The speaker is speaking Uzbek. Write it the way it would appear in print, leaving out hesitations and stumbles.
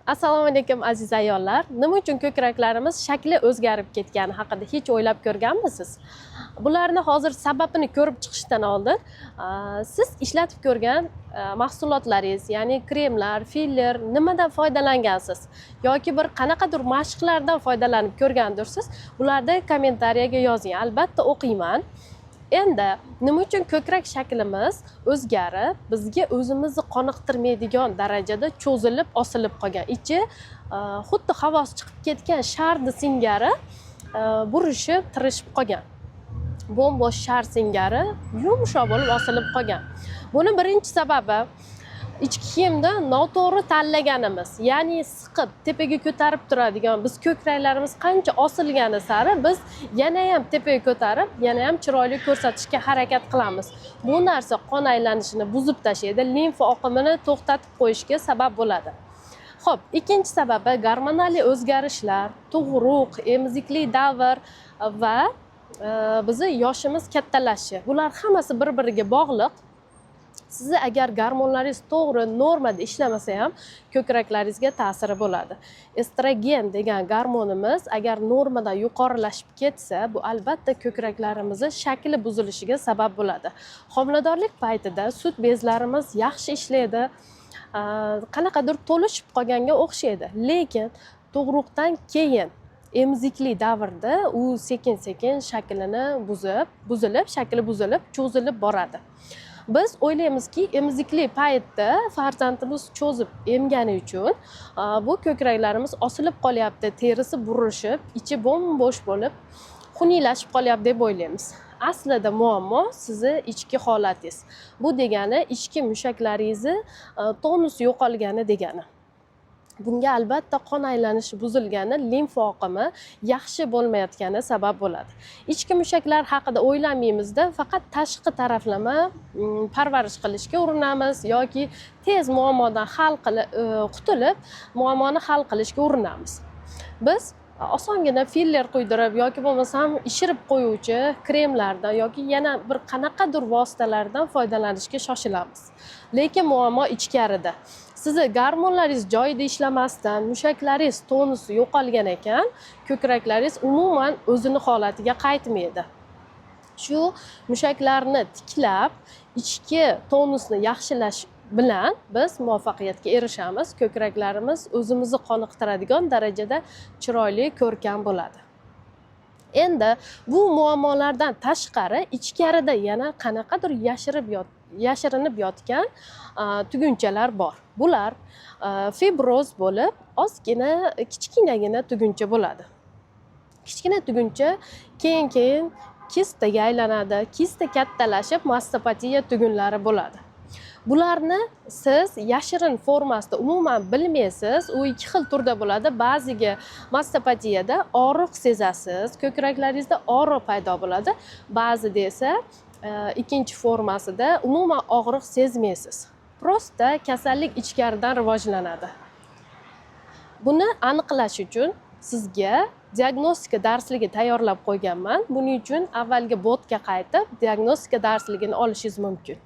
Assalomu alaykum, aziz ayollar. Nima uchun ko'kraklarimiz shakli o'zgarib ketgani haqida hech o'ylab ko'rganmisiz? Bularni hozir sababini ko'rib chiqishdan oldin siz ishlatib ko'rgan mahsulotlaringiz, ya'ni kremlar, filler, nimadan foydalangansiz yoki bir qanaqadir mashqlardan foydalanib ko'rgandirsiz, bularni kommentariyaga yozing, albatta o'qiyman. Endi nima uchun ko'krak shaklimiz o'zgarib, bizga o'zimizni qoniqtirmaydigan darajada cho'zilib, osilib qolgan, ichi xuddi havosi chiqib ketgan sharni singari burishib, tirishib qolgan, bo'm-bo'sh shar singari yumshoq bo'lib osilib qolgan? Buni birinchi sababi ichki kiyimni noto'g'ri tanlaganimiz, ya'ni siqib tepaga ko'tarib turadigan. Biz ko'kraklarimiz qancha osilgani sari biz yanayam tepaga ko'tarib, yanayam chiroyli ko'rsatishga harakat qilamiz. Bu narsa qon aylanishini buzib tashlaydi, limfa oqimini to'xtatib qo'yishga sabab bo'ladi. Ho'p, ikkinchi sababi gormonal o'zgarishlar, tug'ruq, emizikli davr va bizni yoshimiz kattalashishi. Bular hammasi bir biriga bog'liq. Sizni agar gormonlaringiz to'g'ri normada ishlamasa ham, ko'kraklaringizga ta'siri bo'ladi. Estrogen degan gormonimiz agar normadan yuqorilashib ketsa, bu albatta ko'kraklarimizni shakli buzilishiga sabab bo'ladi. Homiladorlik paytida sut bezlarimiz yaxshi ishlaydi, qanaqadir to'lishib qolganga o'xshaydi, lekin tug'ruqdan keyin emizikli davrda u sekin sekin shaklini buzib, buzilib, shakli buzilib, cho'zilib boradi. Biz o'ylaymizki, emizikli paytda farzandimiz cho'zib emgani uchun bu ko'kraklarimiz osilib qolyapti, terisi burishib, ichi bo'm-bo'sh bo'lib, xuniylashib qolyapti deb o'ylaymiz. Aslida muammo sizni ichki holatingiz. Bu degani ichki mushaklaringizni tonus yo'qolgani degani. Bunga albatta qon aylanishi buzilgani, limfa oqimi yaxshi bo'lmayotgani sabab bo'ladi. Ichki mushaklar haqida o'ylanmaymizda, faqat tashqi taraflama parvarish qilishga urinamiz yoki tez muammodan hal qilib qutulib, muammoni hal qilishga urinamiz. Biz osongina filler quydirib yoki bo'lmasam ishirib qo'yuvchi kremlardan yoki yana bir qanaqadir vositalardan foydalanishga shoshilamiz, lekin muammo ichkarida. Sizni gormonlaringiz joyida ishlamasdan, mushaklaringiz tonusi yo'qolgan ekan, ko'kraklaringiz umuman o'zini holatiga qaytmaydi. Shu mushaklarni tiklab, ichki tonusni yaxshilash bilan biz muvaffaqiyatga erishamiz. Ko'kraklarimiz o'zimizni qoniqtiradigan darajada chiroyli, ko'rkam bo'ladi. Endi bu muammolardan tashqari ichkarida yana qanaqadir yashirinib yotgan tugunchalar bor. Bular fibroz bo'lib, ozgina kichkinagina tuguncha bo'ladi. Kichkina tuguncha keyin keyin kistaga aylanadi, kista kattalashib, mastopatiya tugunlari bo'ladi. Bularni siz yashirin formasida umuman bilmaysiz. U ikki xil turda bo'ladi. Ba'ziga mastopatiyada og'riq sezasiz, ko'kraklaringizda og'riq paydo bo'ladi, ba'zida esa ikkinchi formasida umuman og'riq sezmaysiz, просто kasallik ichkaridan rivojlanadi. Buni aniqlash uchun sizga diagnostika darsligi tayyorlab qo'yganman. Buning uchun avvalgi botga qaytib, diagnostika darsligini olishingiz mumkin.